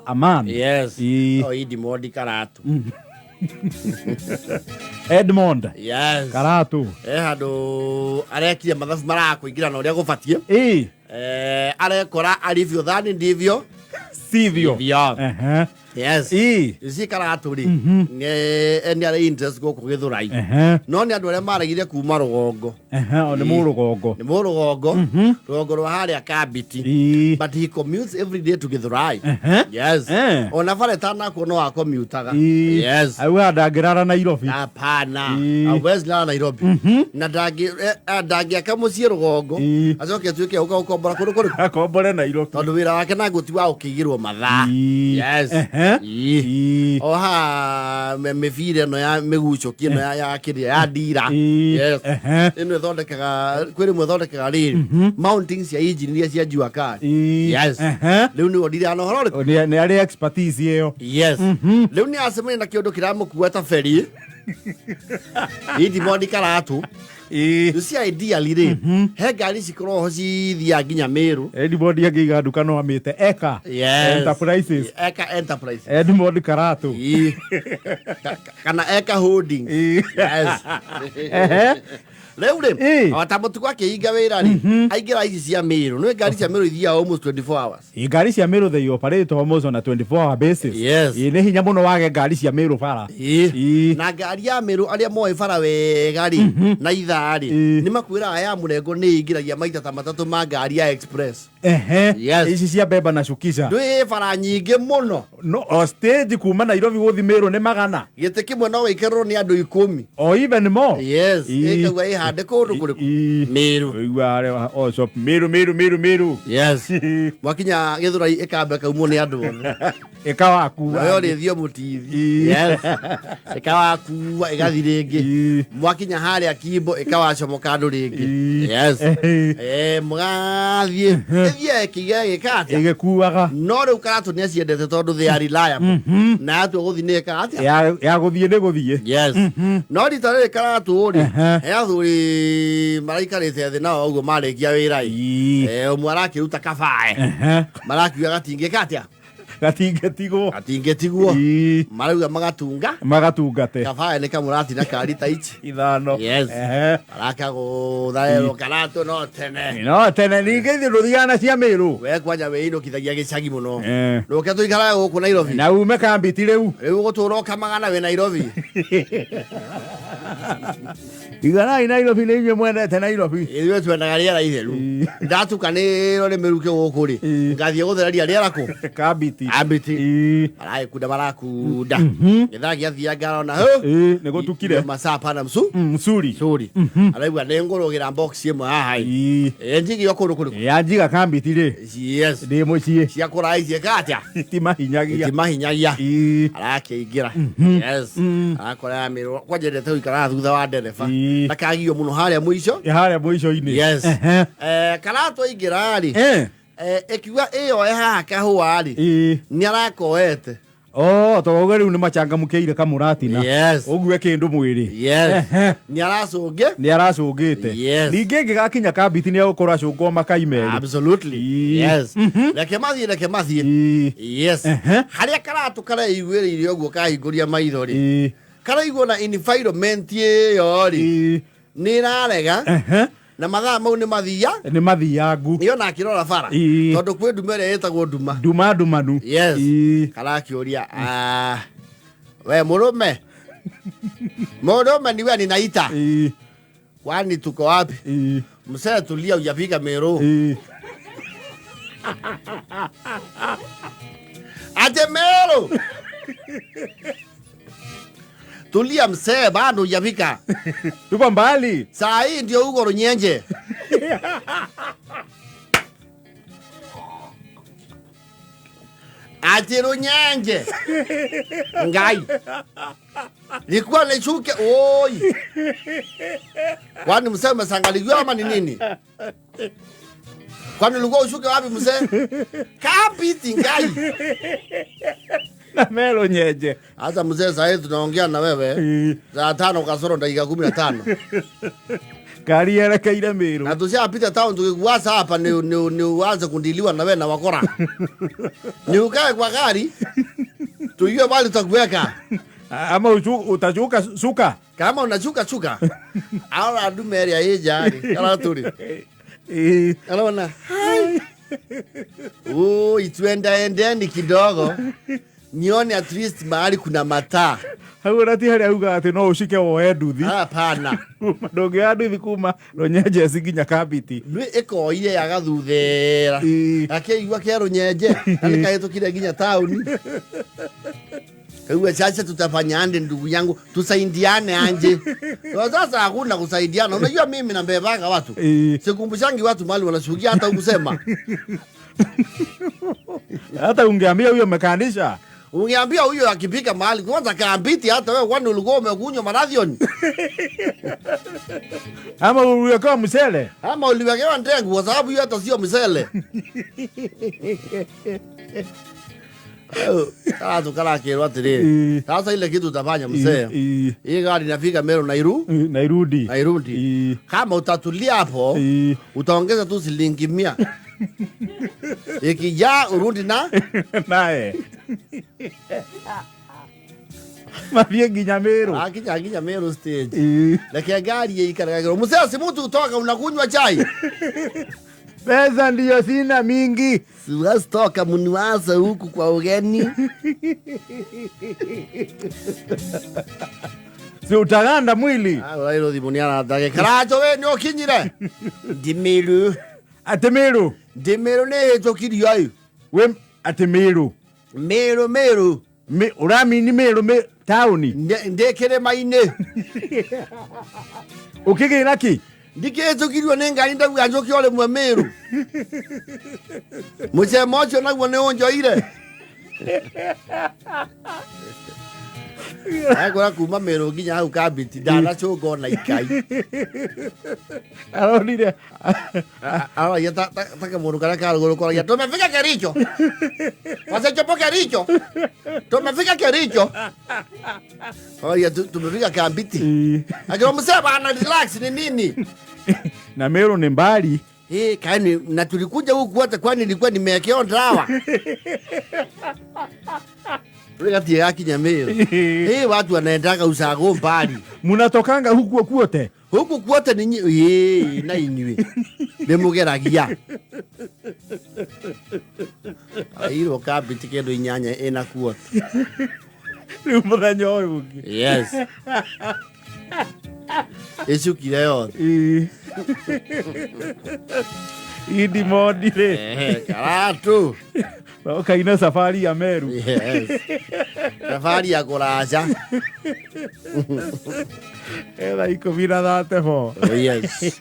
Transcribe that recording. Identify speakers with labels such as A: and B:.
A: a man.
B: Yes.
A: Ĩĩ.
B: O Edmond Karatu.
A: Edmond
B: Yes.
A: Karatu.
B: E handũ arekire mathabu marakũingĩra na ũrĩa gũbatiĩ.
A: Ĩĩ.
B: Arekora alivyo dhani ndivyo.
A: Sivyo.
B: Ndivyo.
A: Ehe.
B: Yes.
A: Ĩĩ.
B: Ici Karatu rĩ nĩ arĩ interest gũkũ Gĩthũrai. No nĩ andũ arĩa maregire kuma rũgongo.
A: Ehe, o nĩ mũrũgongo.
B: Nĩ mũrũgongo. Rũgongo rwa harĩa Kambiti.
A: Ĩĩ.
B: But he commutes every day to Githurai. Yes. Ona bara ĩtanakuo no akommutaga.
A: Ĩĩ.
B: Yes.
A: Auga ndangĩrara Nairobi.
B: Hapana.
A: Ĩĩ.
B: Hawezi lala Nairobi. Na ndangĩaka mũciĩ rũgongo.
A: Ĩĩ.
B: Acoke atuĩke ũka gũkombora kũndũ kũrĩkũ.
A: Akombore Nairobi.
B: Tondũ wĩra wake naguo ti wa gũkĩigĩrwo mathaa.
A: Ĩĩ.
B: Yes.
A: Ehe.
B: Ĩĩ.
A: Ĩĩ.
B: O haha mĩbira ĩno ya mĩgucũki ĩno ya kĩrĩa ya ndira.
A: Ĩĩ.
B: Yes.
A: Ehe.
B: Ĩno ĩthondekaga kwĩ rĩmwe ĩthondekaga rĩrĩ mounting cia engine iria cia jua kali.
A: Ĩĩ.
B: Yes.
A: Ehe.
B: Rĩu nĩwe ndiraga na ũhoro ũrĩkũ?
A: Nĩ arĩ expertise ĩyo.
B: Yes. Rĩu nĩ acemania na kĩũndũ kĩramũkua ta beri. Edmond Karatu.
A: Ĩĩ.
B: Rĩu cia ideally rĩ, he ngari cikoragwo ho cithiaga nginya Meru.
A: Edmond angĩiga nduka no amĩte Eka
B: Yes.
A: Enterprises.
B: Eka Enterprises.
A: Edmond Karatu.
B: Ĩĩ. Kana Eka Holdings.
A: Ĩĩ.
B: Yes.
A: Ehe.
B: Rĩu rĩ,
A: Ĩĩ.
B: o ta mũtugo akĩhinga wĩra rĩ, aingĩra ici cia Meru. Nĩ ngari cia Meru ithiaga almost 24 hours.
A: Ĩ, ngari cia Meru they operate almost on a 24 hour basis.
B: Yes.
A: Ĩ, nĩ hinya mũno wage ngari cia Meru bara.
B: Ĩĩ.
A: Ĩĩ.
B: Na ngari ya Meru arĩa moĩ bara wega rĩ, na ithaa rĩ,
A: Ĩĩ.
B: nĩ makwĩraga ya mũrengo nĩ ĩingĩragia maita ta matatũ ma ngari ya express.
A: Ehe.
B: Yes.
A: Ici cia beba na shukisha.
B: Ndwĩ bara nyingĩ mũno.
A: No, o stage kuma Nairobi gũthi Meru nĩ magana.
B: Gĩtĩ kĩmwe no gĩikarĩrwo nĩ andũ 10.
A: O even more.
B: Yes.
A: Ĩĩ.
B: Ĩkaigua ĩhande kũndũ kũrĩkũ?
A: Ĩĩ.
B: Meru.
A: Ũigua arĩa o shop Meru Meru Meru Meru.
B: Yes. Mwakinya Gĩthũrai ĩkamba ĩkaumwo nĩ andũ othe.
A: Ĩkawakua.
B: Nayo rĩthio mũtithi.
A: Ĩĩ.
B: Yes. Ĩkawakua ĩgathi rĩngĩ.
A: Ĩĩ.
B: Mwakinya harĩa Kimbo ĩkawacomoka andũ rĩngĩ.
A: Ĩĩ.
B: Yes.
A: Ehe.
B: Mũgathiĩ. Ĩthiaga ĩkĩiga ĩgĩka atĩa?
A: Ĩgĩkuaga.
B: No rĩu Karatu nĩ aciendete tondũ they are reliable. Na yatua gũthiĩ nĩ ĩkaga atĩa?
A: Ya gũthiĩ nĩ gũthiĩ.
B: Yes. No rita rĩrĩ Karatu rĩ,
A: Ehe.
B: he athuri maraikarĩte thĩ nao ũguo marĩkia wĩra ĩ.
A: Ĩĩ.
B: Ũmwe arakĩruta kabae.
A: Ehe.
B: Marakiuga gatingĩka atĩa?
A: Gatingĩtigwo.
B: Gatingĩtigwo.
A: Ĩĩ.
B: Marauga magatunga.
A: Magatungate.
B: Kabae nĩ kamũratina ka rita ici.
A: 5.
B: Yes.
A: Ehe.
B: Arakagũtha erwo Karatu no tene.
A: No tene ningĩ ithuĩ ndũthiaga na cia Meru.
B: We kwanja wĩinũkithagia gĩcagi mũno.
A: Eh.
B: Ndũke tũikarage gũkũ Nairobi.
A: Na ume kambiti rĩu.
B: Rĩu ũgũtũra ũkamagana wĩ Nairobi.
A: Igarai Nairobi nĩ inyuĩ mwendete Nairobi.
B: Ithuĩ twendaga rĩera itheru.
A: Ĩĩ.
B: Ndatukanĩrwo nĩ mĩrukĩ gũkũ rĩ,
A: Ĩĩ.
B: ngathiĩ gũthereria rĩera kũ?
A: Kambiti.
B: Kambiti.
A: Ĩĩ.
B: Maragĩkunda marakunda. Gĩthaa gĩathia ngarona hũ.
A: Ĩĩ, nĩ gũtukire.
B: Masaa pana msu.
A: Msuri.
B: Suri. Araigua nĩ ngũrũgĩra box ĩmwe haha.
A: Ĩĩ.
B: Ĩ njigio kũndũ kũrĩkũ?
A: Ya njiga kambiti rĩ.
B: Yes.
A: Ndĩ mũciĩ.
B: Cia kũraya ciĩka atĩa?
A: Itimahinyagia.
B: Itimahinyagia.
A: Ĩĩ.
B: Arakĩingĩra. Yes. Arakora ya Meru. Kwanja endete gũikara thutha wa ndereba.
A: Ĩĩ.
B: Ndakagio mũno harĩa mũico.
A: Ĩ, harĩa mũico-inĩ.
B: Yes.
A: Ehe.
B: Karatu aingĩra rĩ,
A: Eh.
B: ĩkiuga ĩyoe haha kahũa rĩ,
A: Ĩĩ.
B: nĩ arakoete.
A: Oh, to uge rĩu nĩ machangamũkĩire kamũratina.
B: Yes.
A: Ũgue kĩndũ mwĩrĩ.
B: Yes.
A: Ehe.
B: Nĩ aracũnge.
A: Nĩ aracũngĩte.
B: Yes.
A: Ningĩ ĩngĩgakinya kambiti nĩ egũkorwo acũngwo makai merĩ.
B: Absolutely.
A: Ĩĩ.
B: Yes. Reke mathiĩ, reke mathiĩ.
A: Ĩĩ.
B: Yes.
A: Ehe.
B: Harĩa Karatu kareiguĩrĩire ũguo kahingũria maitho rĩ,
A: Ĩĩ.
B: karaigua na environment ĩyo rĩ,
A: Ĩĩ.
B: nĩ ĩrarega.
A: Ehe.
B: Na mathaa mau nĩ mathia.
A: Nĩ mathiangu.
B: Nĩ ona akĩrora bara.
A: Ĩĩ.
B: Tondũ kwĩ nduma ĩrĩa ĩtagwo nduma.
A: Nduma ndumanu.
B: Yes.
A: Ĩĩ.
B: Karakĩũria, we mũrũme. Mũrũme niwe ninaita.
A: Ĩĩ.
B: Kwani tuko wapi?
A: Ĩĩ.
B: Mzee tulia hujafika Meru.
A: Ĩĩ.
B: Ate Meru. Tulia mzee bado hujafika.
A: Tuko mbali.
B: Saa hii ndio uko Runyenje. Ati Runyenje. Ngai. Nilikuwa nishuke oi. Kwani mzee umesangaliwa ama ni nini? Kwani ulikuwa ushuke wapi mzee? Kapiti ngai.
A: Na Meru nyenje.
B: Hata mzee saa hii tunaongea na wewe
A: Ĩĩ.
B: saa 4:15.
A: Ngari yerekeire Meru.
B: Na tushapita town tukikuasa hapa ni uanze kundiliwa na wewe na wakora. Ni ukae kwa gari tujue bali tutakuweka.
A: Ama utachuka suka.
B: Kama unachuka chuka. Ara ndume ĩrĩa ĩ nja rĩ, kana tũrĩ. Anaona hai. Oi, tuenda endeni kidogo. Nione at least mahali kuna mataa.
A: Hau ona ti harĩa augaga atĩ no ũcike woe nduthi.
B: Hapana.
A: Ndũngĩoya nduthi kuma Rũnyenjeci nginya Kambiti.
B: Nĩ ĩkoire yagathuthera. Akĩigua kĩa Rũnyenje na nĩkahĩtũkire nginya taũni. Kaigua sasa tutafanya ande ndugu yangu, tusaidiane anje. Kwa sasa hakuna kusaidiana. Unajua mimi nabebanga watu. Sikumbushangi watu mahali wanashukia hata ukusema.
A: Hata ungeambia huyo mekanisha.
B: Ungeambia huyo akipika mahali kwanza kaambiti hata wewe kwani ulikuwa umekunywa maradhioni.
A: Ama uliwekewa msele.
B: Ama uliwekewa ndengu kwa sababu hiyo hata sio msele. Sasa tukarakirwa atiriri. Sasa ile kitu utafanya mzee. Hii gari inafika Meru
A: Nairudi.
B: Nairudi. Kama utatulia hapo utaongeza tu shilingi 100. Ikijaa urudi na
A: naye. Mathiĩ nginya Meru.
B: Akinya nginya Meru stage. Lakini gari ikaraga. Mzee si mtu utoka unakunywa chai.
A: Pesa ndiyo sina mingi.
B: Siwezi toka mniwaze huku kwa ugeni.
A: Si utaganda mwili.
B: Urairwo thimu nĩ arathage. Karacho we nĩ ũkinyire? Ndi Meru.
A: Atĩ Meru?
B: Ndi Meru nĩ hĩtũkirio ayu.
A: We atĩ Meru?
B: Meru, Meru.
A: Ũramini Meru taũni?
B: Ndĩ kĩrĩma-inĩ.
A: Ũkĩgĩra kĩ?
B: Ndikĩhĩtũkirio nĩ ngari ndauga njũke o rĩmwe Meru. Mũcemo ũcio naguo nĩ ũnjoire. Agora kuma Meru nginya hau Kambiti ndanacũnga ona ikai.
A: Aronire.
B: Aragia ta kamũndũ karĩa ka rũgũrũ koragia tumefika Kericho. Wasechopo Kericho. Tumefika Kericho. Oya tumefika Kambiti. Akira mzee bana relax ni nini?
A: Na Meru ni mbali.
B: Kaini na tulikuja huku hata kwani nilikuwa nimewekewa dawa. Tulikatia yakinya Meru. Watu wanaendanga usago mbali.
A: Munatokanga huku kuote?
B: Huku kuote ni na inyuĩ. Nĩmũgeragia. Airwo Kambiti kĩndũ 8 ĩna kuote.
A: Rĩu mũthenya ũyũ ũngĩ.
B: Yes. Ĩcukire yothe.
A: Idi modi rĩ.
B: Karatu.
A: Ũkaina safari ya Meru.
B: Yes. Safari ya kũraca.
A: Thaa 13.
B: Yes.